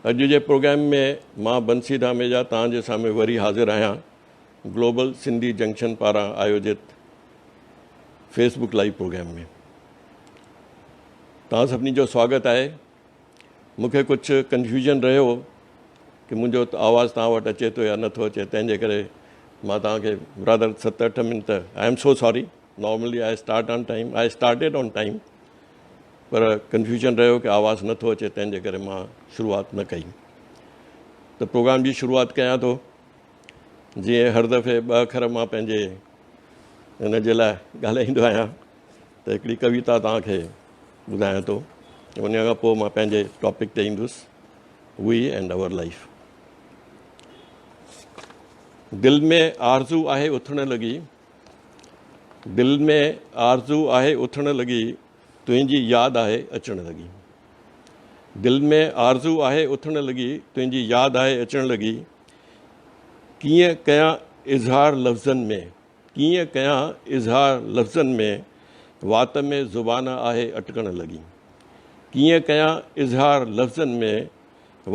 اڄ جي پروگرام ۾ مان بنسي ڌاميجا توهان جي سامهون وري حاضر آهيان گلوبل سنڌي جنڪشن پاران آيوجت فيس بڪ لائيو پروگرام ۾ توهان سڀني جو سواگت آهي. مون کي ڪجهه ڪنفيوزن رهيو ڪي منهنجو آواز توهان وٽ اچي ٿو يا نٿو اچي، تنهن جي ڪري مان توهان کي برادر 7 8 minute, I am so sorry, normally I start on time, I started on time, per confusion رهيو ڪي آواز نٿو اچي، تنهن جي ڪري مان شروعات نه ڪئي. ته پروگرام جي شروعات ڪيان ٿو. جيئن هر دفعي ٻه اکر مان پنهنجي ان جي لاء ڳالهائيندو آهيان، ته هڪڙي ڪويتا توهان کي ٻڌايان ٿو، ان کان پوء مان پنهنجي ٽاپڪ تي ايندس، وي اينڊ اور لائف. دل ۾ آرزو آهي اٿڻ لڳي، دل ۾ آرزو آهي اٿڻ لڳي، تنهنجي ياد آهي اچڻ لڳي. دل ۾ آرزو آهي اٿڻ لڳي، تنهنجي ياد آهي اچڻ لڳي. ڪيئن ڪيان اظهار لفظن ۾، ڪيئن ڪيان اظهار لفظن ۾، وات ۾ زبان آهي اٽڪڻ لڳي. ڪيئن ڪيان اظهار لفظن ۾،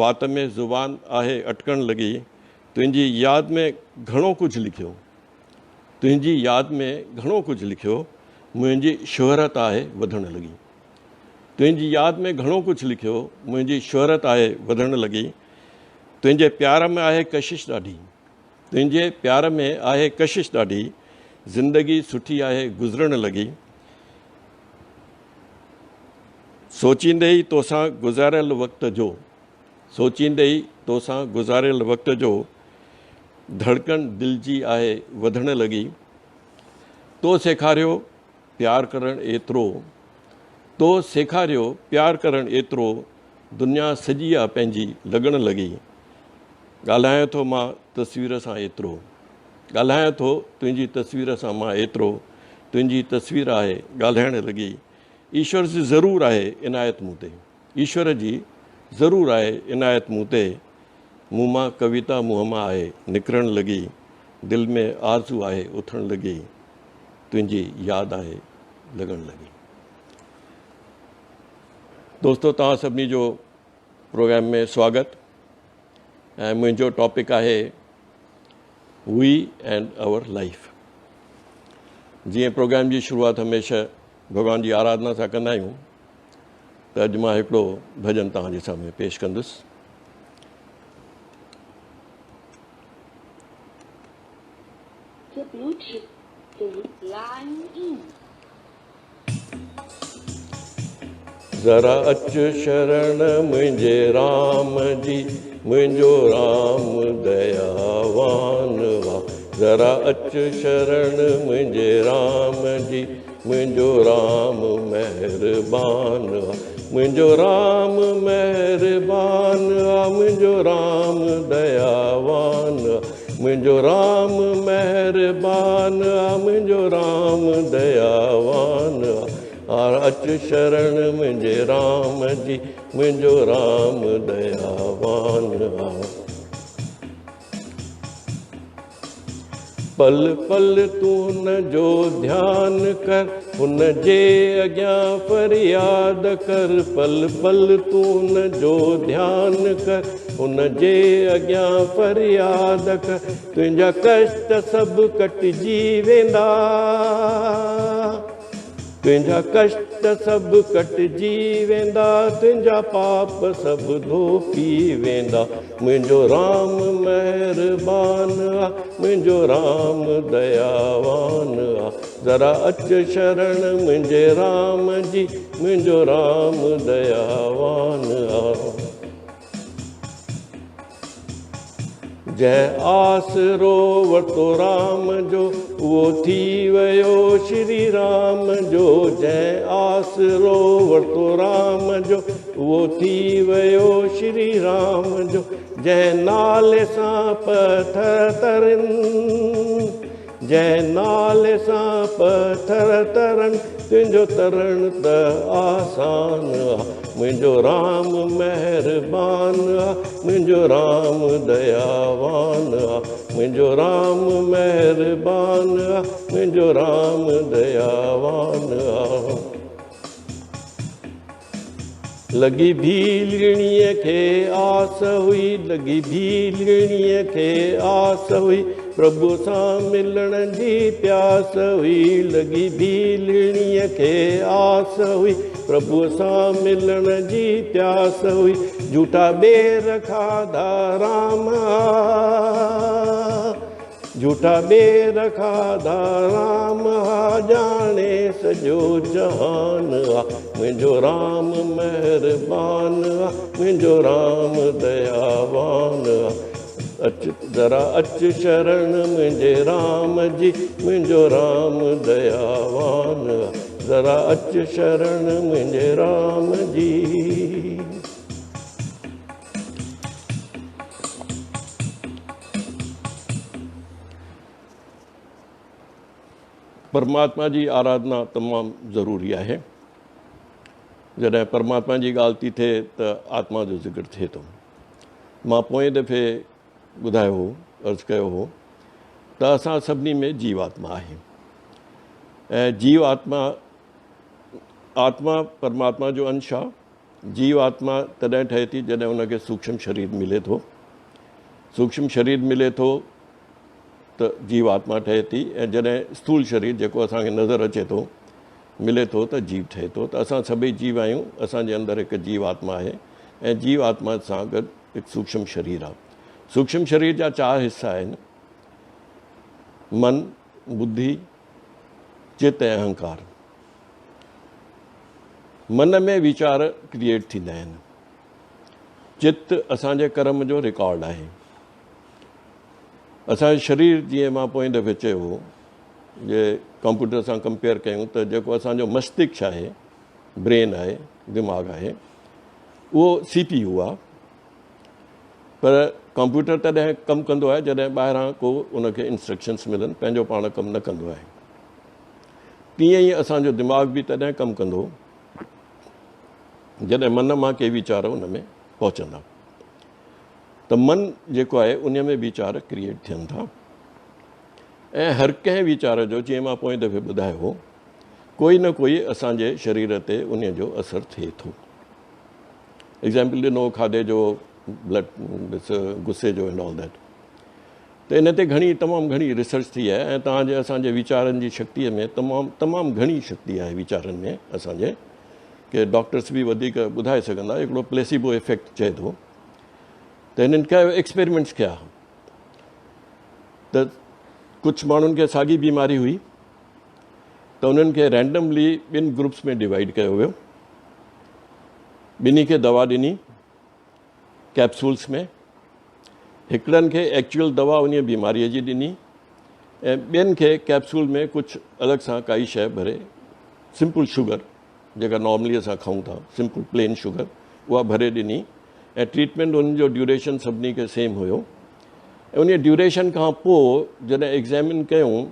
وات ۾ زبان آهي اٽڪڻ لڳي. تنهنجي ياد ۾ گهڻو ڪجهه لکيو، تنهنجي ياد ۾ گهڻو ڪجهه لکيو، منهنجي شهرت آهي وڌڻ لڳي. تنهنجي ياد ۾ گهڻو ڪجهه لکيو، منهنجي شهرت آهي وڌڻ لڳي. تنهنجي پيار ۾ آهي ڪشش ڏاڍي، تنهنجي پيار ۾ آهي ڪشش ڏاڍي، زندگي سٺي آهي گذرڻ لڳي. سوچيندي ئي توسان گذاريل وقت جو، سوچيندي ئي توسان گذاريل وقت جو، ڌڙڪن دل جي آهي وڌڻ لڳي. تو سيکاريو پيار ڪرڻ ايترو، تو سيکاريو پيار ڪرڻ ايترو، دنيا سڄي آ پنهنجي لڳڻ لڳي. ڳالهايان ٿو مان تصوير سان ايترو، ڳالهايان ٿو تنهنجي تصوير سان مان ايترو، تنهنجي تصوير آهي ڳالهائڻ لڳي. ايشور جي ضرور آهي عنايت مون تي، ايشور جي ضرور آهي عنايت مون تي، مون مان ڪويتا منهن مان آهي نڪرڻ لڳي. دل ۾ آرزو آهي اٿڻ لڳي، تنهنجي ياد آهي لڳڻ لڳي. دوستو توهان سڀني جو پروگرام ۾ سواگت ۽ منهنجو ٽاپڪ آهي وي اينڊ اور لائف. جيئن پروگرام جي شروعات هميشه ڀڳوان جي آراڌنا سان ڪندا آهيون، ته اڄ مان هڪڙو ڀڄن توهان جي سامهون پيش ڪندس. The Bluetooth line in. ذرا اچ شرڻ منهنجي رام جي، منهنجو رام دياوان وا. ذرا اچ شرڻ منهنجي رام جي، منهنجو رام مهربان آ. منهنجو رام مهربان آ، منهنجو رام دياوان آ. منهنجو رام مهربان آ، منهنجو رام دياوان آ. اچ شرڻ منهنجي رام جي، منهنجو رام دياوان آ. پل پل تون هن جو ڌيان ڪر، هن جي اڳيان فرياد ڪر. پل پل تون هن جو ڌيان ڪر، هن جي اڳيان فرياد ڪر. تنهنجا ڪشٽ سڀ ڪٽجي ويندا، تنهنجا ڪشٽ سڀ ڪٽجي ويندا، تنهنجا پاپ سڀ ڌوپي ويندا. منهنجو رام مهربان آ، منهنجو رام دياوان آ. ذرا اچ شرڻ منهنجي رام جي، منهنجو رام دياوان آ. جنهن آسرو ورتو رام جو، اهو ٿي ويو شري رام جو. جنهن آسرو ورتو رام جو، اهو ٿي ويو شري رام جو. جنهن نالي سان پٿر ترن، جنهن نالي سان پٿر ترن، تنهنجو ترڻ ته آسان آ. منهنجو رام مهربان آ، منهنجو رام دياوان آ. منهنجو رام مهربان آ، منهنجو رام دياوان آ. لڳي ڀيلڻيء کي آس هئي، لڳي ڀيلڻيء کي آس هئي، پرڀوء سان ملڻ جي پياس هئي، لڳي ڀيلڻيء کي آس هئي، پرڀوء سان ملڻ جي پياس هئي، جهوٽا ٻير کاڌا رام آ. جهوٽا ٻير کاڌا رام ها ڄاڻي سڄو جهان آ منهنجو رام مهربان آ منهنجو رام دياوان آ اچ ذرا اچ شرڻ منهنجي رام جي منهنجو رام دياوان آ ذرا اچ شرڻ منهنجي رام جي. پرماتما جي آراڌنا تمام ضروري آهي. جڏهن پرماتما جي ڳالهه ٿي ٿئي ته آتما جو ذڪر ٿئي ٿو. مان پوئين دفعي ٻڌايو هو، عرض ڪيو هو ته اسان سڀني ۾ جيو آتما آهي ۽ جيو آتما آتما پرماتما جو انش آهي. جيو آتما تڏهن ٺهي ٿي جڏهن ان کي سوڪشم شرير ملي ٿو. سوڪشم شرير ملي ٿو ته جيو آتما ٺهي ٿي ۽ جڏهن اسٿول شرير جيڪو اسان کي نظر اچي ٿو ملي ٿو ته جيو ٺهي ٿو ته اسان سڀئي جيو آهيون اسان جي اندر هڪ جيو آتما آهي ۽ جيو آتما سان گڏ هڪ سوڪشم شرير آهي. سوڪشم شرير جا چار حصا آهن من، ٻڌي، چت ۽ اهنڪار. من ۾ ويچار ڪريئيٽ ٿيندا آهن. چت اسان جي ڪرم جو رڪارڊ آهي. اسان جو شرير جيئن مان پوئين دفعي چيو هو جي ڪمپيوٽر سان ڪمپيئر ڪيون ته جيڪو اسان جو مستشڪ آهي، برين آهي، دماغ آهي، اهو سي پي يو آهي. پر ڪمپيوٽر تڏهن ڪم ڪندو آهي جڏهن ٻاهران ڪو ان کي انسٽرڪشنس ملن، پنهنجو پاڻ ڪم نه ڪندو آهي. تيئن ئي اسان جو دماغ به تڏهن ڪم ڪندو جڏهن من مان ڪي ويچار ان ۾ پهچندا ته من جيڪو آهي ان ۾ ويچار ڪريئيٽ ٿين ٿا ۽ هر ڪنهن ويچار جو جيئن مان پوئين دفعي ٻڌايو هو ڪوئي نه ڪوئي اسان جي شرير تي ان جو اثر ٿئي ٿو. ايگزامپل ڏنو کاڌي جو بلڊ غصي جو اينڊ آل that ته ان تي گهڻي تمام گهڻي ريسرچ ٿي آهي ۽ توهان جي اسان جي ويچارن جي شڪتيء ۾ تمام تمام گهڻي شڪتي آهي ويچارن ۾ اسان جي ڪي ڊاڪٽرس به وڌيڪ ٻڌائي سگهندا هڪڙو پليسيبو افيڪٽ چئي ٿو ته هنن ڪيو ايڪسپيرمينٽس ڪيا ته ڪجهه ماڻهن کي ساڳي بيماري هئي ته انهن کي رينڊملي ٻن گروپس ۾ ڊوائيڊ ڪيو ويو ٻنهي کي دوا ڏني ڪيپسولس ۾ هڪڙن کي ايڪچوئل دوا انهيء بيماريء جي ڏني ۽ ٻين کي ڪيپسول ۾ ڪجهه الڳ سان ڪائي شيء ڀري سمپل شگر جيڪا نارملي اسان کائون ٿا سمپل پلين شگر اها ڀري ڏني ۽ ٽريٽمينٽ ان جو ڊيوريشن سڀني کي سيم هيو ۽ انهيء ڊيوريشن کان پوء جڏهن ايگزامن ڪيون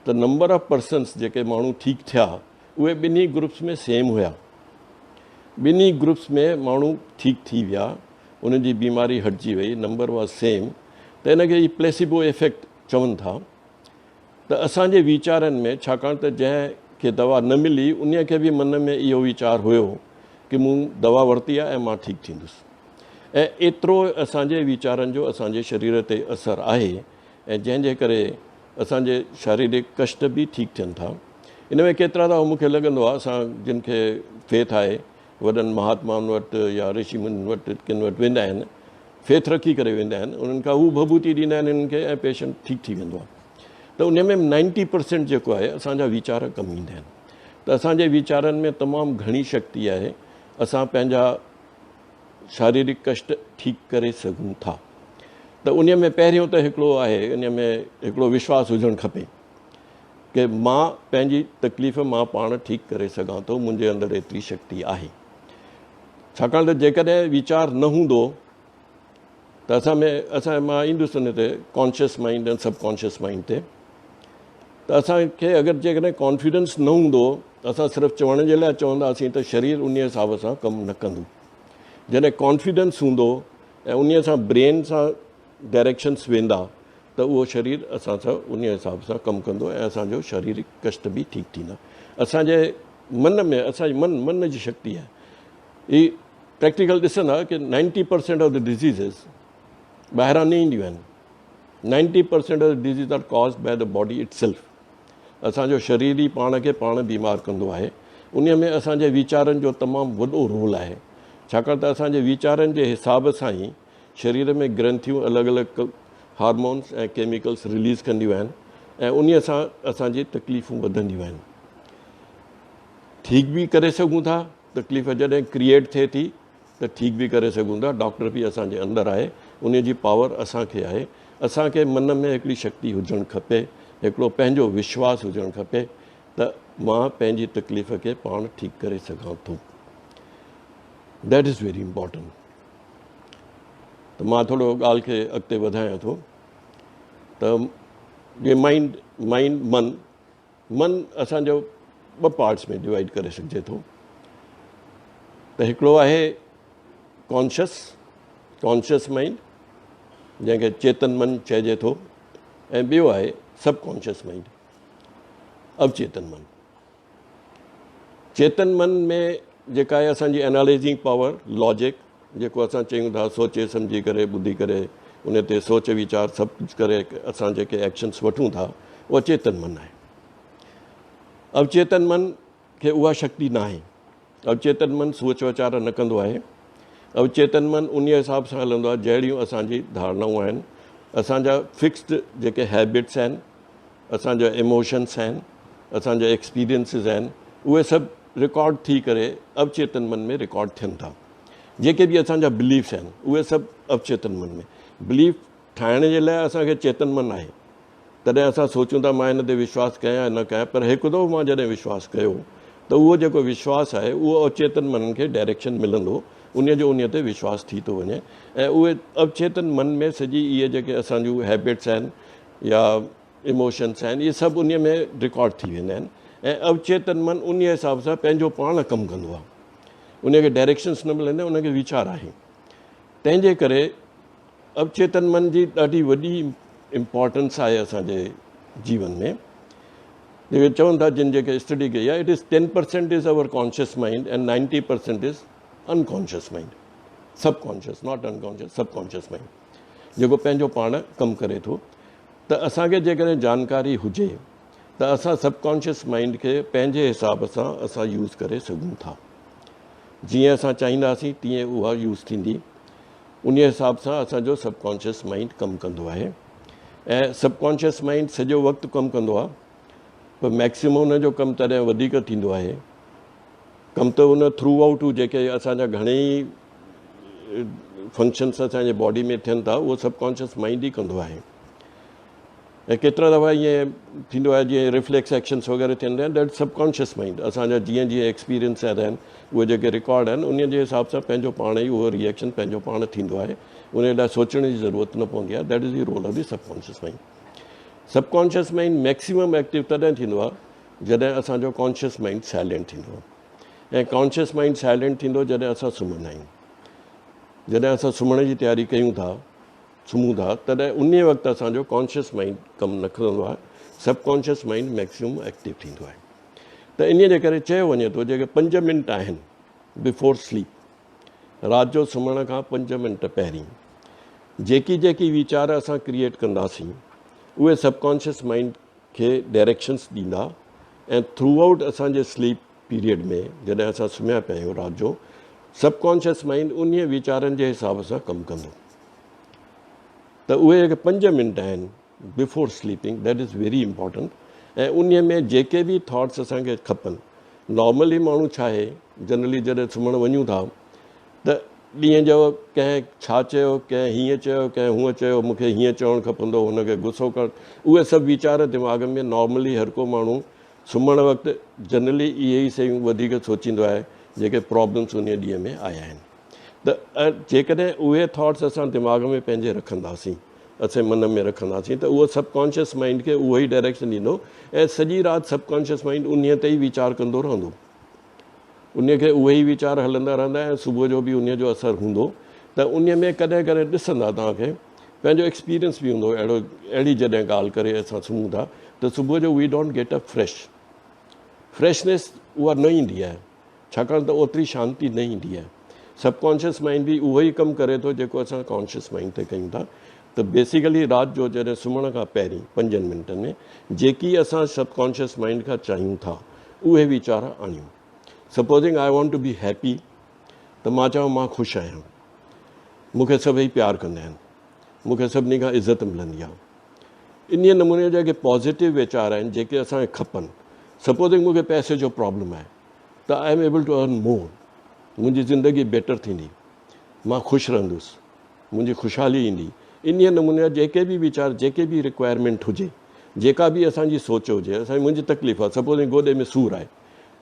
ته نمبر آف پرسنس جيڪي ماڻهو ٺيڪ ٿيا اهي ٻنهي گروپس ۾ سيم هيا. ٻنهي گروپس ۾ ماڻهو ٺيڪ ٿي ويا انهن جي بيماري هٽجي وئي نمبر واز سيم ته ان کي هي پليسيبو افيڪٽ چون ٿا ته اسان جي ويچارن ۾ ڇاڪاڻ ته جنهن کي دوا نه ملي انهي کي به من ۾ اهو ويچار هيو ڪي مون دوا ورتي آهي ۽ مان ٺيڪ ٿيندس ۽ ايترو اسان جي ويچارن جو اسان جي شرير تي اثر آهي ۽ جنهن جي ڪري اسان جي شاريرڪ ڪشٽ به ٺيڪ ٿين ٿا. ان ۾ ڪيترا دفعا مون کي لڳندو آهي اسان جن کي فيٿ آهي وڏن مهاتمائن وٽ يا رشي منين وٽ ڪن وٽ ويندا آهن فيٿ رکي ڪري ويندا آهن انهن کان هو ڀڀوتي ڏيندا آهن انهن کي ۽ پيشنٽ ٺيڪ ٿي ويندو آهي ته ان ۾ نائنٽي پرسنٽ جيڪو آهي اسان جا ويچار ڪم ايندا آهن ته اسان جي ويچارن ۾ تمام گهڻي شڪتي آهي اسان پنهنجا شاريرڪ ڪشٽ ٺيڪ ڪري سگهون ٿا ته انهي ۾ پهريون ته هڪڙو آهي انهي ۾ هڪڙو وشواس هجڻ کپي ڪي مان پنهنجي تڪليف مان پاڻ ٺيڪ ڪري سگهان ٿو منهنجي اندر ايتري شڪتي آهي ڇاڪاڻ ته جيڪڏهن ويچار نه هوندو ته اسان ۾ اسان مان ايندس ان تي conscious mind ۽ sub conscious mind تي ته اسان کي اگر جيڪڏهن ڪانفيڊنس نه هوندو اسان صرف چوڻ جي لاء چونداسين ته شرير انهي حساب سان ڪم نه ڪندو. جڏهن ڪانفيڊنس هوندو ۽ انهي سان برين سان ڊائريڪشنس ويندا ته اهو شرير اسان سان انهي حساب سان ڪم ڪندو ۽ اسان جو شاريرڪ ڪشٽ به ٺيڪ ٿيندا. اسان جي من ۾ اسان جي من من جي شڪتي آهي. هي پريڪٽيڪل ڏسندا ڪي 90% آف the diseases ٻاهران نه اينديون آهن. 90% of the disease are caused by the body itself. اسان جو شرير ئي پاڻ کي پاڻ بيمار ڪندو آهي. انهي ۾ اسان جي ويچارن جو تمام وڏو رول آهي. ڇاڪاڻ ته اسان جي ويچارن جي حساب سان ئي شرير ۾ گرنٿيون الڳ الڳ هارمونس ۽ ڪيميڪلس رليز ڪنديون آهن ۽ انهي سان اسان جي تڪليفون وڌنديون آهن. ٺيڪ به ڪري سگهون ٿا، تڪليف جڏهن ڪريئيٽ ٿئي ٿي ته ٺيڪ به ڪري سگهون ٿا، ڊاڪٽر به اسان جي اندر آهي، انهي جي پاور اسان کي آهي، اسان کي من ۾ هڪڙي شڪتي هجڻ کپي، هڪڙو پنهنجو وشواس هجڻ کپي ته مان پنهنجي تڪليف کي پاڻ ٺيڪ ڪري سگهان ٿو. That is very important. ته مان ٿورو ڳالهه کي اڳتي وڌايان ٿو ته جي مائنڊ مائنڊ من من اسان جو ٻه پارٽس ۾ ڊوائيڊ ڪري سگهجي ٿو ته هڪڙو آهي ڪانشس ڪانشس مائنڊ جنهن کي چيتن من چئجي ٿو ۽ ٻيو آهي سب ڪانشس مائنڊ اوچيتن من. چيتن من ۾ جيڪا آهي اسان جي انالائزنگ پاور، لاجڪ، جيڪو اسان چيون ٿا سوچي سمجهي ڪري ٻڌي ڪري ان تي سوچ ويچار سڀ ڪجهه ڪري اسان جيڪي ايڪشنس وٺون ٿا اهو چيتن من آهي. اوچيتن من کي اها شڪتي ناهي. اوچيتن من سوچ ويچار نه ڪندو آهي. اوچيتن من انهيء حساب سان هلندو آهي جهڙيون اسان جي ڌارڻائون آهن، اسان جا فڪسڊ جيڪي هيبٽس آهن، اسان جا ايموشنس آهن، اسان جا ايڪسپيرينسز آهن، اهي سڀ رڪارڊ ٿي ڪري اوچيتن من ۾ رڪارڊ ٿين ٿا. جيڪي به اسان جا بليفس آهن اهي سڀ اوچيتن من ۾. بليف ٺاهڻ جي لاء اسان کي چيتن من آهي. تڏهن اسان سوچون ٿا مان هن تي وشواس ڪيان يا نه ڪيان پر هڪ دفعو مان جڏهن وشواس ڪيو ته اهو جيڪو وشواس آهي اهو اوچيتن منن کي ڊائريڪشن ملندو انهي جو انهي تي وشواس ٿي ٿو وڃي ۽ اهي اوچيتن من ۾ سڄي اهي جيڪي اسان جون هيبٽس آهن يا ايموشنس آهن اهي سڀ انهي ۾ رڪارڊ ٿي ويندا آهن ۽ اوچيتن من انهي حساب سان پنهنجو پاڻ ڪم ڪندو آهي انهي کي ڊائريڪشنس نه ملندا ان کي ويچار آهي تنهن جي ڪري اوچيتن من جي ڏاڍي وڏي امپارٽنس آهي اسان جي جيون ۾. جيڪي چون ٿا جن جيڪي اسٽڊي ڪئي آهي it is 10% is our conscious mind and 90% is unconscious mind subconscious not unconscious subconscious mind جيڪو پنهنجو پاڻ ڪم ڪري ٿو ته اسان کي جيڪڏهن جانڪاري هجي ته اسان سب ڪانشس مائنڊ کي پنهنجي حساب سان اسان يوز ڪري سگهون ٿا جيئن اسان چاهينداسين تيئن اها يوز ٿيندي انهيء حساب سان اسان جو سب ڪانشس مائنڊ ڪم ڪندو آهي ۽ سب ڪانشس مائنڊ سڄو وقت ڪم ڪندو آهي پر ميڪسيمم ان جو ڪم تڏهن وڌيڪ ٿيندو آهي ڪم ته ان ٿرو آئوٽ هو جيڪي اسان جا گهڻي ئي فنڪشنس اسان جي باڊي ۾ ٿين ٿا اهو سب ڪانشس مائنڊ ئي ڪندو آهي ۽ ڪيترا دفعا ائين ٿيندو آهي جيئن ريفليڪس ايڪشنس وغيره ٿين ٿا that sub conscious mind اسان جا جيئن جيئن ايڪسپيرينس آهن اهي جيڪي رڪارڊ آهن انهي جي حساب سان پنهنجو پاڻ ئي اهو ريئيڪشن پنهنجو پاڻ ٿيندو آهي انهي لاء سوچڻ جي ضرورت نه پوندي آهي that is the role of the subconscious mind. Subconscious mind maximum active تڏهن ٿيندو آهي جڏهن اسان جو ڪانشس مائنڊ سائلينٽ ٿيندو آهي ۽ ڪانشس مائنڊ سائلينٽ ٿيندو جڏهن اسان سمهندا آهيون جڏهن اسان سمهڻ جي تياري ڪيون ٿا سمهون ٿا تڏهن انهيء وقت اسان جو ڪانشس مائنڊ ڪم نه ڪندو آهي، sub conscious mind maximum active ٿيندو آهي ته انهيء جي ڪري چيو وڃي ٿو جيڪي پنج منٽ آهن بفور سليپ رات جو سمهڻ کان پنج منٽ پهرين جيڪي جيڪي ويچار اسان ڪريئيٽ ڪنداسين اهي سب ڪانشس مائنڊ کي ڊائريڪشنس ڏيندا ۽ ٿرو آئوٽ اسان جي سليپ پيريڊ ۾ جڏهن اسان سمهيا پيا آهيون رات جو سب ڪانشس مائنڊ انهيء ويچارن جي حساب سان ڪم ڪندو ته اهي جيڪي پنج منٽ آهن before sleeping that is very important ۽ انهيء ۾ جيڪي به ٿاٽس اسان کي کپن نارملي ماڻهو ڇا آهي جنرلي جڏهن سمهڻ وڃون ٿا ته ڏينهن جو ڪنهن ڇا چيو ڪنهن هيئن چيو ڪنهن هونء چيو مون کي هيئن چوڻ کپندو هن کي غصو ڪرڻ اهي سڀ ويچار دماغ ۾ نارملي هر ڪو ماڻهو سمهڻ وقت جنرلي اهي ئي شيون وڌيڪ سوچيندو آهي جيڪي پرابلمس انهيء ڏينهن ۾ آيا آهن ته جيڪڏهن اهي ٿاٽس اسان دماغ ۾ پنهنجي رکنداسين اسين من ۾ رکنداسين ته اهو سب ڪانشس مائنڊ کي اهو ئي ڊائريڪشن ڏيندو ۽ سڄي رات سب ڪانشس مائنڊ انهيء تي ئي ويچار ڪندو رهندو انهيء کي اهي ئي ويچار هلندا رهندا ۽ صبح جو به انهيء جو اثر هوندو ته انهيء ۾ ڪڏهن ڪڏهن ڏسندا توهان کي پنهنجو ايڪسپيرينس به هوندو اهڙو اهڙي جڏهن ڳالهه ڪري اسان سمهون ٿا ته صبح جو we don't get up fresh freshness اها نه ايندي آهي ڇاڪاڻ ته اوتري شانتي نه ايندي آهي. سب ڪانشس مائنڊ به اهو ئي ڪم ڪري ٿو جيڪو اسان ڪانشس مائنڊ تي ڪيون ٿا ته بيسيڪلي رات جو جڏهن سمهڻ کان پهرين پنجن منٽن ۾ جيڪي اسان سب ڪانشس مائنڊ کان چاهيون ٿا اهي ويچار آڻيون. Supposing I want to be happy ته مان چوان مان خوش آهيان، مون کي سڀئي پيار ڪندا آهن، مون کي سڀني کان عزت ملندي آهي. انهيء نموني جا جيڪي پازيٽو ويچار آهن جيڪي اسان کي کپن. سپوزنگ مون کي پئسي جو پرابلم آهي ته I am able to earn more, منهنجي زندگي بيٽر ٿيندي، مان خوش رهندس، منهنجي خوشحالي ايندي. انهيء نموني جا جيڪي به ويچار، جيڪي به رڪوائرمينٽ هجي، جيڪا به اسان جي سوچ هجي، اسان جي منهنجي تڪليف آهي، سپوزنگ گوڏي ۾ سور آهي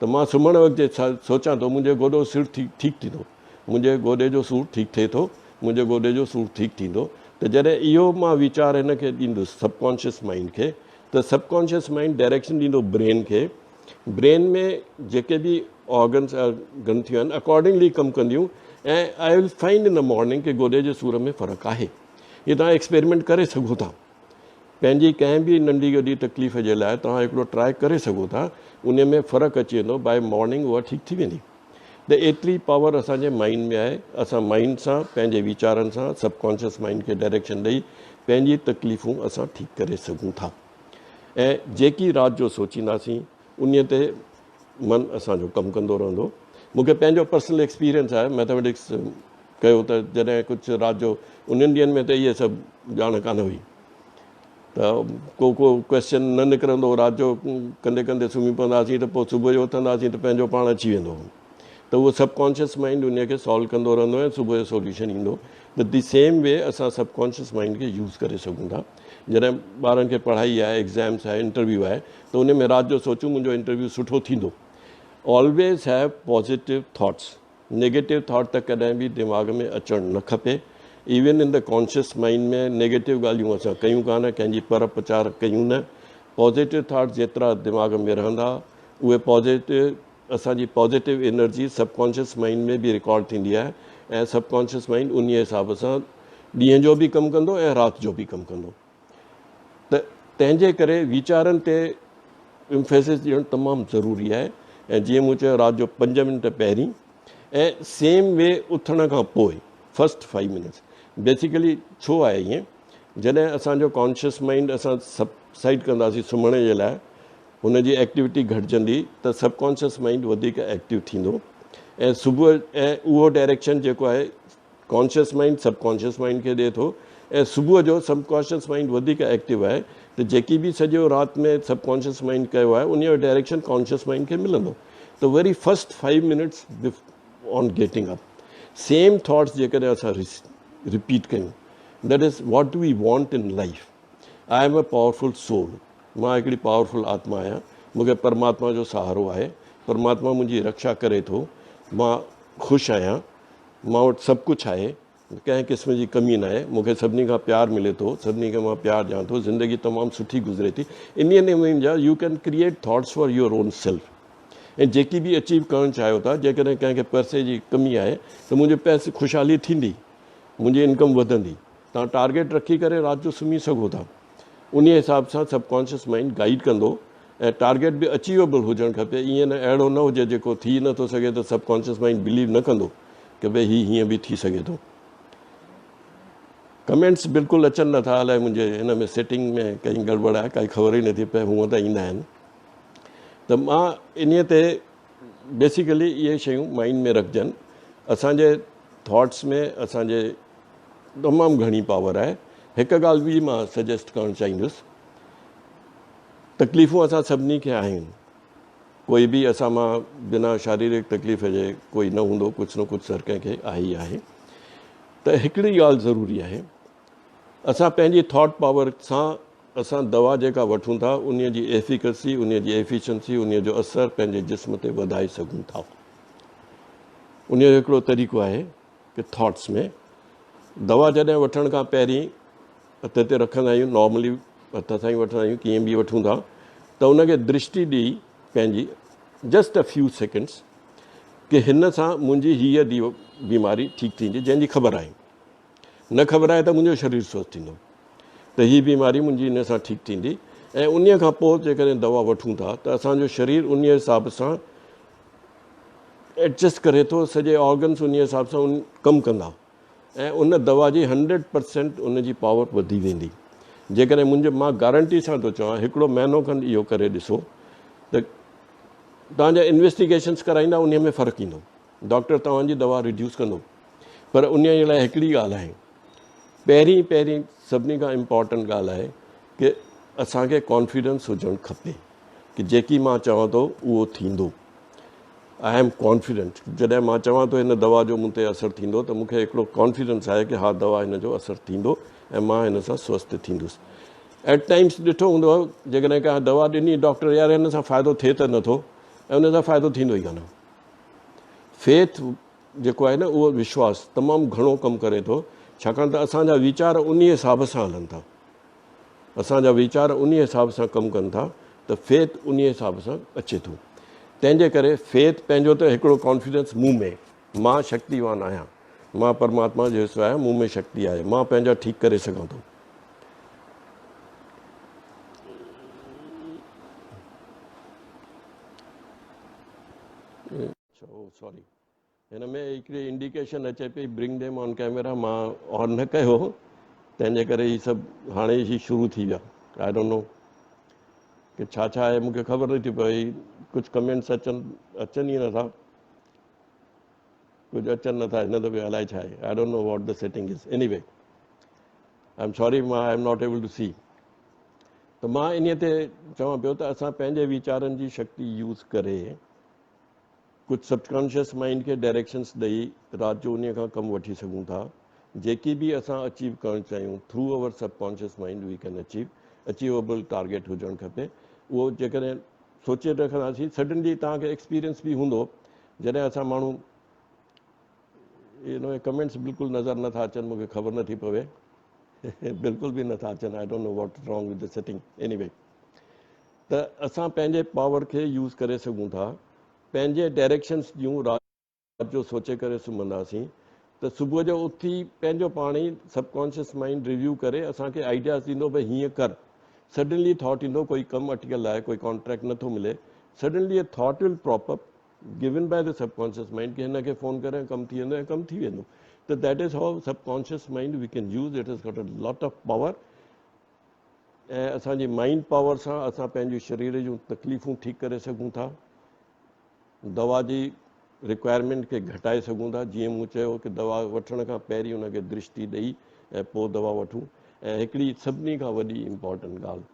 ته مان سمهڻ وقت جي سوچان ٿو منهنجو گوڏو سور ٺيڪ ٿيندو، منهنجي گوڏي جو سور ٺيڪ ٿئي ٿو، منهنجي گوڏي جو سور ٺيڪ ٿيندو ته جڏهن اهو مان ويچار هن کي ڏيندس سب ڪانشس مائنڊ کي ته سب ڪانشس مائنڊ ڊائريڪشن ڏيندو برين کي، برين ۾ جيڪي به آرگنس گرنٿيون آهن اڪارڊنگلي ڪم ڪنديون ۽ I will find in the morning ڪي گوڏي جي سور ۾ فرق آهي. هي توهان ايڪسپيرمينٽ ڪري سگهو ٿا. پنهنجي ڪنهن به ننڍي وڏي تڪليف جي لاء توهان هڪڙو ٽرائي ڪري سگهو ٿا ان ۾ فرق اچي ويندو باء مارننگ اها ٺيڪ ٿي ويندي ته ايتري پاور اسان جي مائنڊ ۾ آهي اسان مائنڊ سان پنهنجي ويچارن سان سب ڪانشس مائنڊ کي ڊائريڪشن ڏئي پنهنجي تڪليفون اسان ٺيڪ ڪري سگهون ٿا ۽ جيڪي رات جو سوچينداسين انهي تي من اسان جو ڪم ڪندو رهندو. مون کي پنهنجو پرسنل ايڪسپيرينس آهي مئٿميٽڪس ڪيو ته جڏهن ڪجهه رات جو انهن ڏينهن ۾ ته اهي سڀ ڄاڻ ڪانه هئي ته ڪو ڪو ڪويسچن نه نڪرندو هو رات جو ڪندي ڪندي سمهي پونداسين ته پوء صبح جو اٿنداسين ته پنهنجو پاڻ اچي ويندو هو ته اهو سب ڪانشس مائنڊ ان کي سالو ڪندو رهندو ۽ صبح جو سوليوشن ايندو ته the same V اسان سب ڪانشس مائنڊ کي يوز ڪري سگهون ٿا جڏهن ٻارن کي پڙهائي آهي ايگزامس آهي انٽرويو آهي ته ان ۾ رات جو سوچون منهنجو انٽرويو سٺو ٿيندو always have positive thoughts negative thought ته ڪڏهن به دماغ ۾ اچڻ نه کپي even in the conscious mind ۾ negative ڳالهيون اسان ڪيون ڪانه ڪنهن جي پر پچار ڪيون نه پازيٽو ٿاٽس جيترا دماغ ۾ رهندا اهي پازيٽو اسان جي positive energy sub conscious mind ۾ به رڪارڊ ٿيندي آهي ۽ سب ڪانشس مائنڊ انهي حساب سان ڏينهن جو به ڪم ڪندو ۽ رات جو به ڪم ڪندو ته تنهن جي ڪري ويچارن تي امفيسس ڏيڻ تمام ضروري آهي ۽ جيئن مون چيو رات جو پنج منٽ پهرين ۽ سيم وي اٿڻ کان پوء فرسٽ فائيو منٽس بيسيڪلي ڇو آهي ائين جڏهن اسان جو ڪانشس مائنڊ اسان سب سائيڊ ڪنداسين سمهڻ جي لاء هن جي ايڪٽيوٽي گهٽجندي ته سب ڪانشس مائنڊ وڌيڪ ايڪٽيو ٿيندو ۽ صبح ۽ اهو ڊائريڪشن جيڪو آهي conscious mind sub conscious mind کي ڏئي ٿو ۽ صبح جو سب ڪانشس مائنڊ وڌيڪ ايڪٽيو آهي ته جيڪي به سڄو رات ۾ سب ڪانشس مائنڊ ڪيو آهي ان جو ڊائريڪشن ڪانشس مائنڊ کي ملندو ته وري first five minutes on getting up same thoughts جيڪڏهن اسان رپيٽ ڪيون that is what do we want in life I am a powerful soul مان هڪڙي پاورفل آتما آهيان، مون کي پرماتما جو سهارو آهي، پرماتما منهنجي رڪشا ڪري ٿو، مان خوش آهيان، مان وٽ سڀ ڪجهه آهي، ڪنهن قسم جي ڪمي ناهي، مون کي سڀني کان پيار ملي ٿو، سڀني کي مان پيار ڏيان ٿو، زندگي تمام سٺي گذري ٿي. انهيء نموني جا you can create thoughts for your own self ۽ جيڪي به اچيو ڪرڻ چاهيو ٿا، جيڪڏهن ڪنهن کي پئسي جي ڪمي آهي ته منهنجي پئسي خوشحالي ٿيندي، منهنجي انڪم وڌندي، توهان ٽارگيٽ رکي ڪري رات جو سمهي سگهو ٿا. انهيء حساب سان سب ڪانشس مائنڊ گائيڊ ڪندو ۽ ٽارگيٽ به اچيويبل هجڻ کپي ائين نه اهڙو نه هجي جيڪو ٿي نه ٿو سگهي ته سب ڪانشس مائنڊ بليو نه ڪندو ڪه ڀئي هي هيئن به ٿي سگهي ٿو. ڪمينٽس بلڪل اچن نه ٿا الائي منهنجي هن ۾ سيٽنگ ۾ ڪائي گڙٻڙ آهي ڪائي خبر ئي نٿي پئي هونء ته ايندا آهن ته مان انهيء تي بيسيڪلي اهي شيون مائنڊ ۾ رکجن اسان جي ٿاٽس ۾ اسان جي تمام گهڻي پاور آهي. هڪ ڳالهه ٻي مان سجيسٽ ڪرڻ چاهيندس تڪليفون اسان سڀني کي آهن ڪوئي به اسان مان بنا شاريرڪ تڪليف جي ڪوئي نه هوندو ڪجهه نه ڪجهه هر ڪنهن کي آهي ئي آهي ته هڪڙي ڳالهه ضروري آهي اسان پنهنجي ٿاٽ پاور سان اسان دوا جيڪا وٺون ٿا انهي جي ايفيڪسي انهي جي ايفيشنسي انهي جو اثر پنهنجي جسم تي وڌائي سگهون ٿا انهي جو هڪڙو طريقو آهي ڪي ٿاٽس ۾ دوا جڏهن وٺڻ کان پهرين هٿ تي رکندا آهيون نارملي هٿ سان ئي وٺندا آهيون ڪيئن به وٺون ٿا ته ان کي درشٽي ڏئي پنهنجي جسٽ ا فيو سيڪنڊس ڪي هن سان منهنجي هيء بيماري ٺيڪ ٿيندي جنهن جي خبر آهي نه خبر آهي ته منهنجو شرير سوسٿ ٿيندو ته هي بيماري منهنجي ان سان ٺيڪ ٿيندي ۽ ان کان پوء جيڪڏهن دوا وٺون ٿا ته اسانجو شرير ان حساب سان ايڊجسٽ ڪري ٿو سڄي آرگنس انهي حساب سان ڪم ڪندا ۽ ان دوا جي 100% ان جي پاور وڌي ويندي. جيڪڏهن منهنجي مان گارنٽي سان ٿو چوان هڪڙو مهينو کن اهو ڪري ڏسو ته توهان جا انويسٽيگيشنس ڪرائيندا انهي ۾ فرق ايندو. ڊاڪٽر توهان جي دوا ريڊيوس ڪندو پر انهي جي لاء هڪڙي ڳالهه آهي پهرين پهرين سڀني کان امپارٽنٽ ڳالهه آهي ڪي اسان کي ڪانفيڊنس هجڻ کپي ڪي جيڪي مان چوان ٿو اهو ٿيندو. I M confident جڏهن مان چوان ٿو هن دوا جو مون تي اثر ٿيندو ته مون کي هڪڙو ڪانفيڊنس آهي ڪي ها دوا هن جو اثر ٿيندو ۽ مان هن سان سوسٿ ٿيندس. ايٽ ٽائمس ڏٺو هوندو جيڪڏهن ڪا دوا ڏني ڊاڪٽر يار هن سان فائدو ٿئي ته نٿو ۽ ان سان فائدو ٿيندو ئي ڪانه. فيٿ جيڪو آهي نه اهو وشواس تمام گهڻو ڪم ڪري ٿو ڇاڪاڻ ته اسان جا ويچار انهي حساب سان هلن ٿا. اسان جا ويچار انهي حساب سان ڪم ڪن ٿا ته فيٿ انهي حساب سان اچي ٿو. تنهن جي ڪري فيٿ پنهنجو ته هڪڙو ڪانفيڊنس مون ۾، مان شڪتيوان آهيان، مان پرماتما جو حصو آهيان، مون ۾ شڪتي آهي، مان پنهنجا ٺيڪ ڪري سگهان ٿو. اڇا او سوري هن ۾ هڪڙي انڊيڪيشن اچي پئي برنگ ديم آن ڪيميرا مان آن نه ڪيو تنهن جي ڪري هي سڀ هاڻي هي شروع ٿي ويا I don't know ڪي ڇا ڇا آهي مونکي خبر نٿي پئي ڪجهه ڪمينٽس اچن اچن ئي نٿا ڪجهه اچن نٿا هن دفعي الائي ڇا آهي I don't know what the setting is anyway I am sorry مان I am not able to see ته مان انهي تي چوان پيو ته اسان پنهنجي ويچارن جي شڪتي يوز ڪري ڪجهه سب ڪانشس مائنڊ کي ڊائريڪشنس ڏئي رات جو انهي کان ڪم وٺي سگهون ٿا. جيڪي به اسان اچيو ڪرڻ چاهيون through our subconscious mind we can achieve. Achievable target هجڻ کپي. اهو جيڪڏهن سوچي رکنداسين سڊنلي توهان کي ايڪسپيرينس به هوندو جڏهن اسان ماڻهو يو نو ڪمينٽس بلڪل نظر نٿا اچن مونکي خبر نٿي پوي بلڪل به نٿا اچن I don't know what wrong with the setting anyway ته اسان پنهنجي پاور کي يوز ڪري سگهون ٿا، پنهنجي ڊائريڪشنس ڏيون رات جو سوچي ڪري سمهنداسين ته صبح جو اٿي پنهنجو پاڻ ئي سب ڪانشس مائنڊ ريويو ڪري اسان کي آئيڊياز ڏيندو ڀئي هيئن ڪر سڊنلي ٿاٽ ايندو ڪوئي ڪم اٽڪيل آهي ڪوئي ڪانٽريڪٽ نٿو ملي suddenly a thought will pop up given by the subconscious mind ڪي هن کي فون ڪر ۽ ڪم ٿي ويندو ۽ ڪم ٿي ويندو ته that is how subconscious mind we can use it has got a lot of power ۽ اسان جي مائنڊ پاور سان اسان پنهنجي شرير جون تڪليفون ٺيڪ ڪري سگهون ٿا، دوا جي رڪوائرمينٽ کي گهٽائي سگهون ٿا، جيئن مون چيو ڪه دوا وٺڻ کان پهرين ان کي درشتي ڏئي ۽ پوء دوا وٺون ۽ هڪڙي سڀني کان وڏي امپارٽنٽ ڳالهه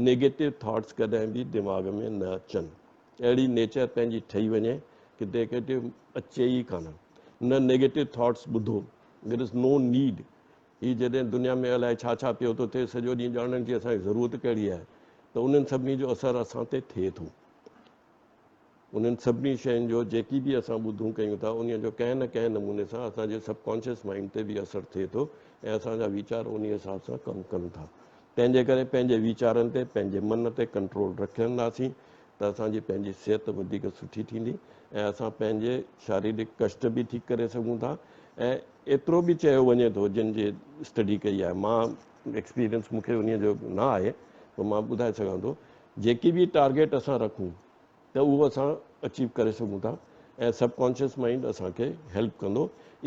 نيگيٽو ٿاٽس ڪڏهن به دماغ ۾ نه اچن اهڙي نيچر پنهنجي ٺهي وڃي ڪه نيگيٽو اچي ئي ڪانه نه نيگيٽو ٿاٽس ٻڌو دير از نو نيڊ هي جڏهن دنيا ۾ الائي ڇا ڇا پيو ٿو ٿئي، سڄو ڏينهن ڄاڻڻ جي اسان کي ضرورت ڪهڙي آهي ته انهن سڀني جو اثر اسان تي ٿئي ٿو. انهن سڀني شين جو جيڪي به اسان ٻڌون ڪيون ٿا، انهيء جو ڪنهن نه ڪنهن نموني سان اسان جي سب ڪانشس مائنڊ تي به اثر ٿئي ٿو ۽ اسان جا ويچار انهيء حساب سان ڪم ڪن ٿا. تنهن جي ڪري پنهنجي ويچارن تي، پنهنجي من تي ڪنٽرول رکنداسين ته اسان جي پنهنجي صحت وڌيڪ سٺي ٿيندي ۽ اسان پنهنجي شاريرڪ ڪشٽ به ٺيڪ ڪري سگهون ٿا ۽ ايترو به چيو وڃي ٿو جن جي اسٽڊي ڪئي آهي مان ايڪسپيرينس مون کي انهي جو نه آهي پر مان ٻڌائي سگهان ٿو جيڪي به ٽارگيٽ اسان رکون ته اهو اسان اچيو ڪري سگهون ٿا ۽ سب ڪانشس مائنڊ اسان کي هيلپ ڪندو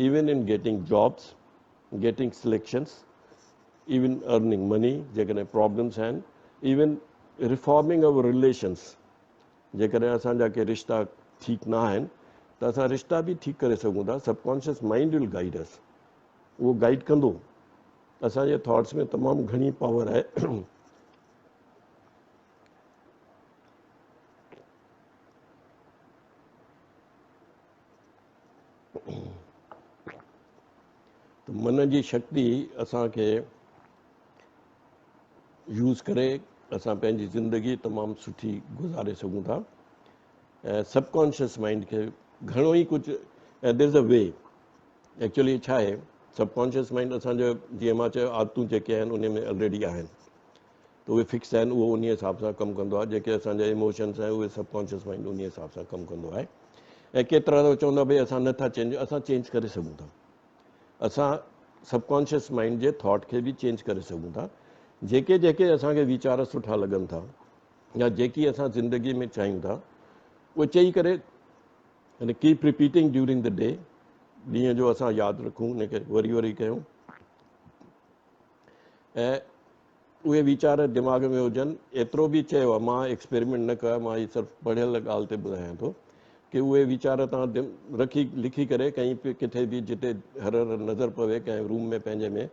even in getting jobs getting selections even earning money جيڪڏهن پرابلمس آهن ايون ريفارمنگ اور رليشنس جيڪڏهن اسان جا ڪي رشتا ٺيڪ نه آهن ته اسان رشتا به ٺيڪ ڪري سگهون ٿا subconscious mind will guide us اهو گائيڊ ڪندو اسان جي ٿاٽس ۾ تمام گهڻي پاور آهي ته من جي شڪتي اسان کي يوز ڪري اسان پنهنجي زندگي تمام سٺي گذاري سگهون ٿا ۽ سب ڪانشس مائنڊ کي گهڻو ئي ڪجهه ۽ there is a way actually ڇا آهي سب ڪانشس مائنڊ اسان جو جيئن مان چيو عادتون جيڪي آهن ان ۾ الريڊي آهن ته اهي فڪس آهن اهو انهي حساب سان ڪم ڪندو آهي جيڪي اسان جا ايموشنس آهن اهي سب ڪانشس مائنڊ انهي حساب سان ڪم ڪندو آهي ۽ ڪيترا ته چوندا ڀئي اسان نٿا چينج اسان چينج ڪري سگهون ٿا اسان سب ڪانشس مائنڊ جي ٿاٽ کي به چينج ڪري سگهون ٿا جيڪي جيڪي اسان کي ويچار سٺا لڳن ٿا يا جيڪي اسان زندگي ۾ چاهيون ٿا اهي چئي ڪري يعني keep repeating during the day, ڏينهن جو اسان ياد رکون ان کي وري وري ڪيون ۽ اهي ويچار دماغ ۾ هجن. ايترو به چيو آهي، مان ايڪسپيريمينٽ نه ڪيو آهي، مان هي صرف پڙهيل ڳالهه تي ٻڌايان ٿو ڪي اهي ويچار توهان رکي لکي ڪري ڪنهن به ڪٿي به جتي هر هر نظر پوي ڪنهن روم ۾ پنهنجي ۾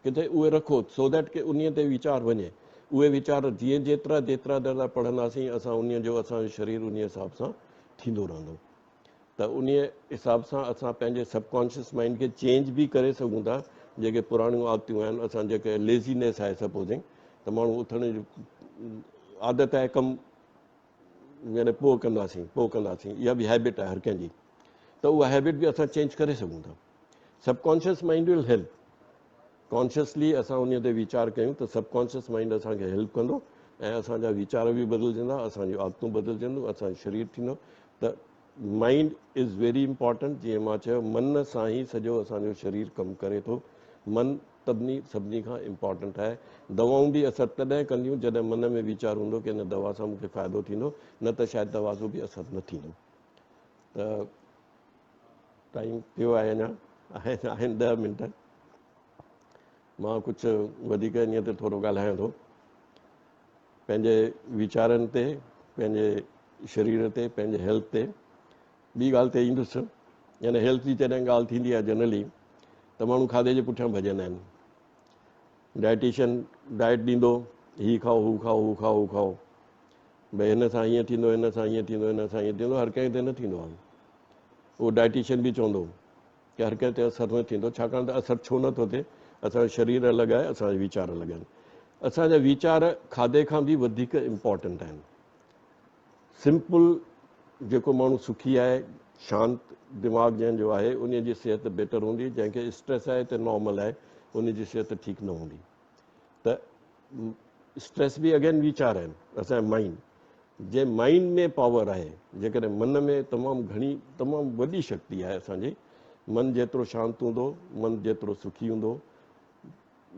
ڪٿي اهي رکو سو that ڪي انهي تي ويچار وڃي. اهي ويچار جيئن جيترا جيترا دفعا پڙهنداسين اسان انهي جو اسان جو شرير انهي حساب سان ٿيندو رهندو ته انهي حساب سان اسان پنهنجي سب ڪانشس مائنڊ کي چينج به ڪري سگهون ٿا. جيڪي پراڻيون عادتون آهن اسان جيڪي ليزينيس آهي سپوزنگ ته ماڻهو اٿڻ جي عادت آهي ڪم يعني پوء ڪنداسين پوء ڪنداسين اها به هيبٽ آهي هر ڪنهن جي ته اها هيبٽ به اسان چينج ڪري سگهون ٿا. Subconscious mind will help consciously اسان انهي تي ويچار ڪيون ته سب ڪانشس مائنڊ اسان کي هيلپ ڪندو ۽ اسان جا ويچار به بدلجندا، اسان جون عادتون بدلجنديون، اسان جو شرير ٿيندو ته مائنڊ is very important. جيئن مان چيو من سان ئي سڄو اسان جو شرير ڪم ڪري ٿو. من تبني سڀني کان امپارٽنٽ آهي. دوائون به اثر تڏهن ڪنديون جڏهن من ۾ ويچار هوندو ڪي هن دوا سان مون کي فائدو ٿيندو، نه ته شايد دوا جو به اثر نه ٿيندو. ته ٽائيم پيو آهي اڃا آهن 10 منٽ، مان ڪجهه وڌيڪ انهيء تي ٿورو ڳالهايان ٿو. پنهنجي ويچارن تي، پنهنجي شرير تي، پنهنجي هيلٿ تي. ٻي ڳالهه تي ايندس، يعني هيلٿ جي جڏهن ڳالهه ٿيندي آهي جنرلي ته ماڻهو کاڌي جي پٺيان ڀڄندا آهن. ڊائٽيشن ڊائٽ ڏيندو، هي کائو هو کائو هو کائو هو کائو، ڀئي هن سان هيئن ٿيندو هن سان هيئن ٿيندو هن سان هيئن ٿيندو، هر ڪنهن تي نه ٿيندو آهي. اهو ڊائٽيشن به چوندو ڪي هر ڪنهن تي اثر نه ٿيندو، ڇاڪاڻ ته اثر ڇو نه ٿو ٿئي؟ اسان جو شرير الڳ آهي، اسان جا ويچار الڳ آهن. اسان جا ويچار کاڌي کان به وڌيڪ امپارٽنٽ آهن. سمپل جيڪو ماڻهو سکي آهي، شانت دماغ جنهن جو آهي، ان جي صحت بيٽر هوندي. جنهن کي اسٽريس آهي ته نارمل آهي، ان جي صحت ٺيڪ نه هوندي. ته اسٽريس به اگين ويچار آهن. اسان جي مائنڊ جنهن مائنڊ ۾ پاور آهي، جيڪڏهن من ۾ تمام گهڻي تمام وڏي شڪتي آهي. اسان جي من جيترو شانت هوندو، من جيترو سکي هوندو،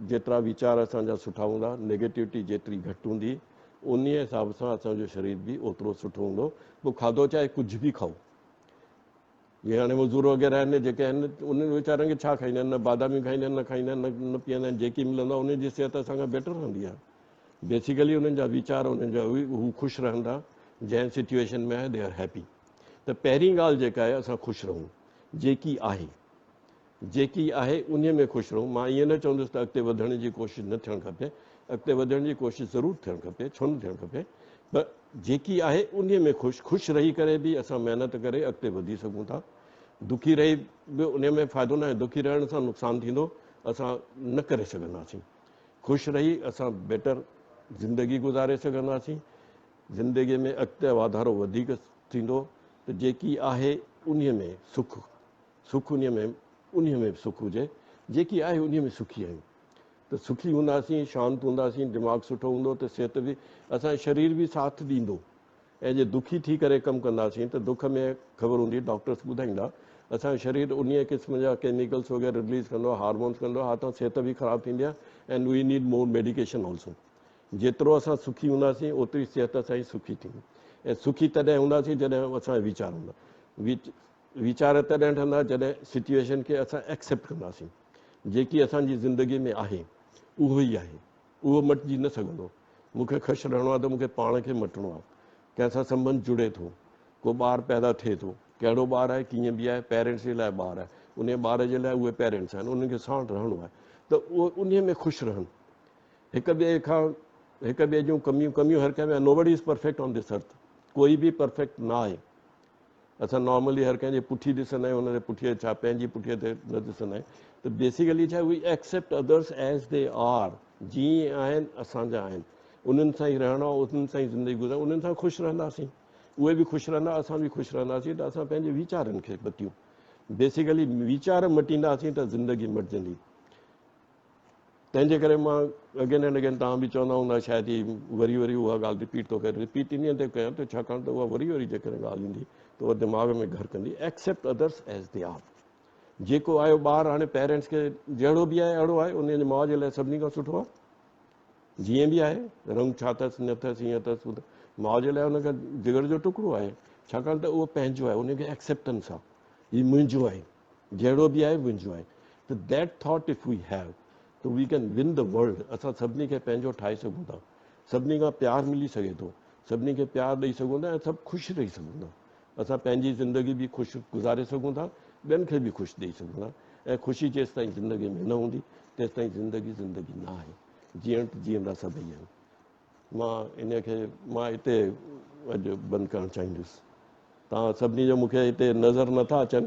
جيترا ويچار اسان جا سٺا هوندا، نيگيٽوٽي جيتري گهٽ هوندي، انهي حساب سان اسان جو شرير به اوترو سٺو هوندو. پوء کاڌو چاهي ڪجهه به کائو. جيئن هاڻي مزور وغيره آهن جيڪي آهن انهن ويچارن کي ڇا کائيندا آهن، نه باداميون کائيندا آهن نه کائيندا آهن نه پيئندا آهن، جيڪي ملندو آهي انهن جي صحت اسان کان بيٽر رهندي آهي. بيسيڪلي انهن جا ويچار انهن جا هو خوش رهن ٿا، جنهن سچويشن ۾ آهي the are happy. ته پهرين ڳالهه جيڪا آهي اسان خوش رهون، جيڪي آهي جيڪي آهي انهي ۾ خوش رهون. مان ائين نه چوندس ته اڳتي وڌڻ جي ڪوشش نه ٿيڻ کپي، اڳتي وڌڻ جي ڪوشش ضرور ٿيڻ کپي، ڇو نه ٿيڻ کپي، پر جيڪي آهي انهي ۾ خوش خوش رهي ڪري به اسان محنت ڪري اڳتي وڌي سگهون ٿا. دکي رهي به انهي ۾ فائدو ناهي، دکي رهڻ سان نقصان ٿيندو، اسان نه ڪري سگهنداسين. خوش رهي اسان بيٽر زندگي گذاري سگهنداسين، زندگي ۾ اڳتي واڌارو وڌيڪ ٿيندو ته جيڪي آهي انهي ۾ سک سک انهيء ۾ انهيء ۾ به سک هجي، جيڪي آهي انهيء ۾ سکي آهيون ته سکي هونداسين، شانت هونداسين، دماغ سٺو هوندو ته صحت به اسان جو شرير به ساٿ ڏيندو ۽ جي دکي ٿي ڪري ڪم ڪنداسين ته دک ۾ خبر هوندي ڊاڪٽرس ٻڌائيندا اسان جو شرير انهيء قسم جا ڪيميڪلس وغيره رليز ڪندو آهي، هارمونس ڪندو آهي، تان صحت به خراب ٿيندي آهي and we need more medication also. جيترو اسان سکي هونداسين اوتري صحت اسان جي سکي ٿيندي ۽ سکي تڏهن هونداسين جڏهن اسان جا ويچار هوندا. ويچار تڏهن ٺهندا جڏهن سچويشن کي اسان ايڪسيپٽ ڪنداسين. جيڪي اسان جي زندگي ۾ آهي اهو ئي آهي، اهو مٽجي نه سگهندو. مون کي خوش رهڻو آهي ته مون کي پاڻ کي مٽڻو آهي. ڪنهن سان سنٻنڌ جڙي ٿو، ڪو ٻار پيدا ٿئي ٿو، ڪهڙو ٻار آهي، ڪيئن به آهي، پيرنٽس جي لاء ٻار آهي، انهي ٻار جي لاء اهي پيرنٽس آهن، انهن کي ساڻ رهڻو آهي ته اهي انهي ۾ خوش رهن. هڪ ٻئي کان هڪ ٻئي جون ڪميون ڪميون هر ڪنهن ۾ nobody is perfect on this earth, ڪوئي به پرفيڪٽ نه آهي. اسان نارملي هر ڪنهن جي پٺي ڏسندا آهيون ان جي پٺي ڇا پنهنجي پٺي تي نه ڏسندا آهيون ته بيسيڪلي ڇا we accept others as they are, جيئن آهن اسان جا آهن، انهن سان ئي رهڻو آهي، انهن سان ئي زندگي گذارڻي، انهن سان خوش رهنداسين، اهي به خوش رهندا، اسان به خوش رهنداسين ته اسان پنهنجي ويچارن کي مٽيون. بيسيڪلي ويچار مٽينداسين ته زندگي مٽجندي. تنهن جي ڪري مان اگين اينڊ اگين توهان به چوندا هوندا شايد هي وري وري اها ڳالهه رپيٽ ٿو ڪري، رپيٽ انهيء تي ڪيان ٿو ڇاڪاڻ ته اها وري وري جيڪڏهن ڳالهه ايندي ته اها دماغ ۾ گهر ڪندي. Accept others as the R, جيڪو آيو ٻار هاڻي پيرنٽس کي جهڙو به آهي اهڙو آهي، انهيء جي ماء جي لاء سڀني کان سٺو آهي، جيئن به آهي، رنگ ڇا اٿس نه اٿس هيئن اٿس هو اٿس، ماء جي لاء ان کان جگر جو ٽڪڙو آهي ڇاڪاڻ ته اهو پنهنجو آهي، ان کي ايڪسيپٽنس آهي، هي منهنجو آهي، جهڙو به آهي منهنجو آهي. ته that thought if we have ته we can win the world. اسان سڀني کي پنهنجو ٺاهي سگهون ٿا، سڀني کان پيار ملي سگهي ٿو، سڀني کي پيار ڏئي سگهون ٿا ۽ سڀ خوش رهي سگهون ٿا. اسان پنهنجي زندگي به خوش گذاري سگهون ٿا، ٻين کي به خوش ڏئي سگهون ٿا ۽ خوشي جيستائين زندگي ۾ نه هوندي تيستائين زندگي زندگي نه آهي. جيئڻ ته جيئندا سڀئي آهن. مان ان کي مان هتي اڄ بند ڪرڻ چاهيندس. توهان سڀني جو مون کي هتي نظر نٿا اچن.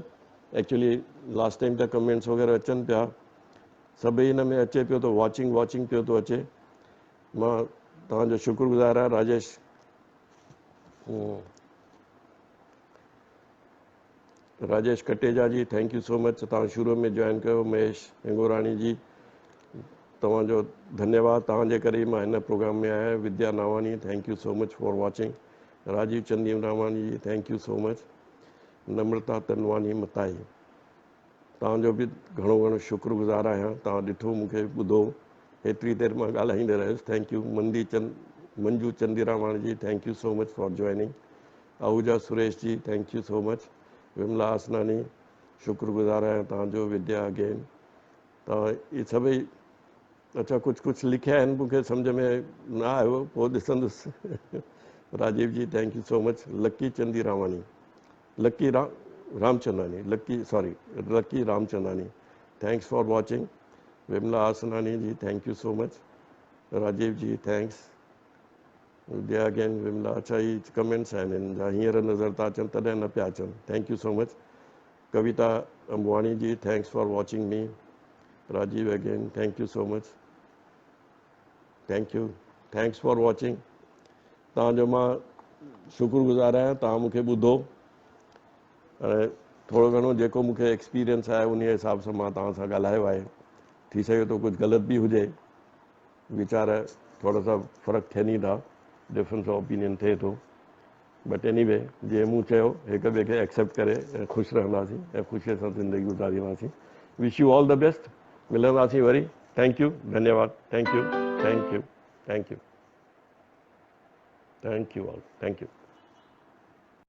ايڪچولي لاسٽ ٽائيم ته ڪمينٽس وغيره اچن پيا، سڀئي هن ۾ اچي پيو ته واچنگ واچنگ پيو ٿو اچي. مان توهان جو شڪر گذار آهيان راجيش. راجيش ڪٽيجا جي thank you سو مچ توهان شروع ۾ جوائن ڪيو. مهيش هنگوراڻي جي توهان جو ڌنيواد، توهان جي ڪري ئي مان هن پروگرام ۾ آيان. Vidya Navani thank you so much for watching. Rajiv Chandin Ramani ji thank you so much. Namrata Tanwani Matai توهان جو به گهڻو گهڻو شڪر گذار آهيان، توهان ڏٺو مون کي ٻڌو، هيتري دير مان ڳالهائيندي رهيس. Thank you. مندي چند منجو چنديراماڻي جي thank you so much for joining. Ahuja Suresh ji thank you so much. Vimla Asnani شڪر گذار آهيان توهان جو. وديا اگين توهان اهي سڀئي اڇا ڪجهه ڪجهه لکيا آهن مون کي سمجهه ۾ نه آيو پوء ڏسندس. Rajiv ji thank you so much. Lucky Chandiramani Lucky Ramchandani Lucky sorry Lucky Ramchandani thanks for watching. Vimla Asnani ji thank you so much. Rajiv ji thanks. Vidya again Vimla اڇا هي ڪمينٽس آهن هنن جا هينئر نظر ٿا اچن تڏهن نه پيا اچن thank you so much. Kavita Ambwani ji thanks for watching me. Rajiv again thank you so much. Thank you thanks for watching. توهان جو مان شڪر گذار آهيان توهان مون کي ٻڌو ۽ ٿورو گهڻو جيڪو مون کي ايڪسپيرينس آهي انهي حساب سان مان توهان سان ڳالهايو آهي. ٿي سگهي ٿو ڪجهه غلط به هجي، ويچار ٿورا سا فرق ٿين ئي ٿا، ڊفرنس آف اوپينين ٿئي ٿو، بٽ ايني وي جيئن مون چيو هڪ ٻئي کي ايڪسيپٽ ڪري ۽ خوش رهنداسين ۽ خوشي سان زندگي گذارينداسين. Wish you all the best. ملنداسين وري. Thank you ڌنيواد. Thank you thank you thank you thank you all thank you.